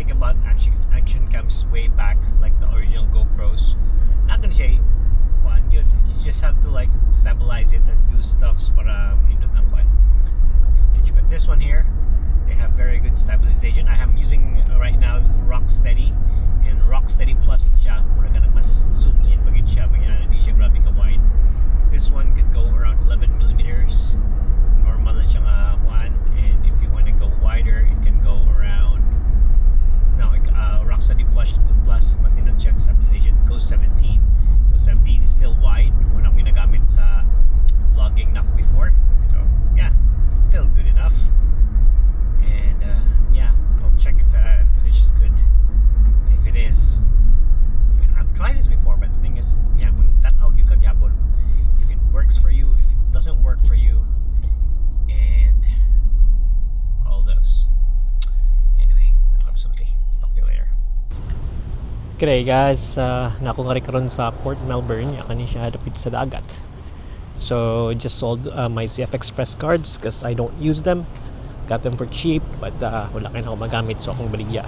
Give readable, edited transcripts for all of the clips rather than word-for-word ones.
think about action cams way back, like the original GoPros, not gonna say kuan yun. You just have to, like, stabilize it and do stuffs para nindot ang kuan ang footage. But this one here, they have very good stabilization. I am using right now Rocksteady and Rocksteady Plus siya. Mura ka mas zoom in pag siya, mga di siya grabe ka wide. This one could go around 11 millimeters. Normal lang siya nga kuan, and if you want to go wider, it can go around, no, Rocksteady Plus mas nindot siya stabilization, goes 17. So 17 is still wide kung akong ginagamit sa vlogging nako before. So yeah, still good enough. And yeah, I'll check if footage is good. If it is, I've tried this before, but the thing is, yeah, tan-aw gyud ka gyapon if it works for you, if it doesn't work for you, and all those. Anyway, sulti. Talk to you later. G'day guys, naa ko ngari karon sa Port Melbourne, ya kani siya dapit sa dagat. So just sold my CF Express cards because I don't use them. Got them for cheap, but wala kaayo nako magamit, so akong baligya.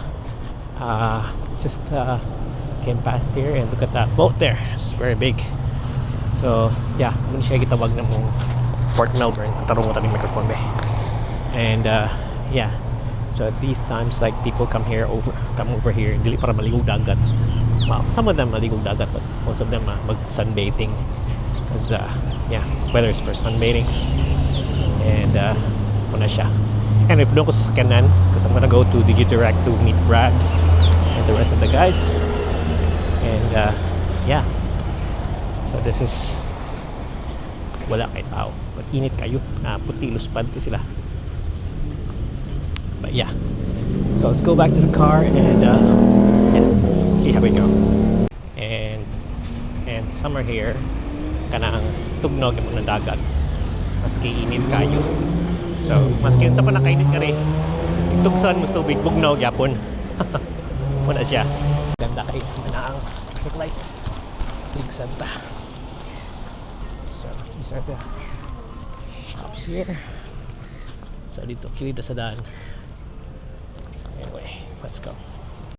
Just came past here and look at that boat there. It's very big. So yeah, mao siya gitawag namong Port Melbourne. Tarong mo tani microphone be. And yeah, so at these times, like, people come over here dili para maligog dagat. Well, some of them maligog dagat, but most of them mag sunbathing because yeah, weather is for sunbathing. And mao na siya. Anyway, padung ko sa sakyanan because I'm gonna go to DigiDirect to meet Brad and the rest of the guys. And yeah, so this is wala kay tao. But init kaayo. Na puti luspad sila. But yeah. So let's go back to the car and yeah, see how we go. And summer here, kanang tugnaw gyud ng dagat. Maski init kaayo. So, maski unsa pa nakainit ka rin. Tugsan mo sa tubig, bugnaw gyapon. Mao na siya. Ganda kay na ang traffic light. Big Santa. So, these are the shops here. So, dito, kilid sa daan. Anyway, let's go.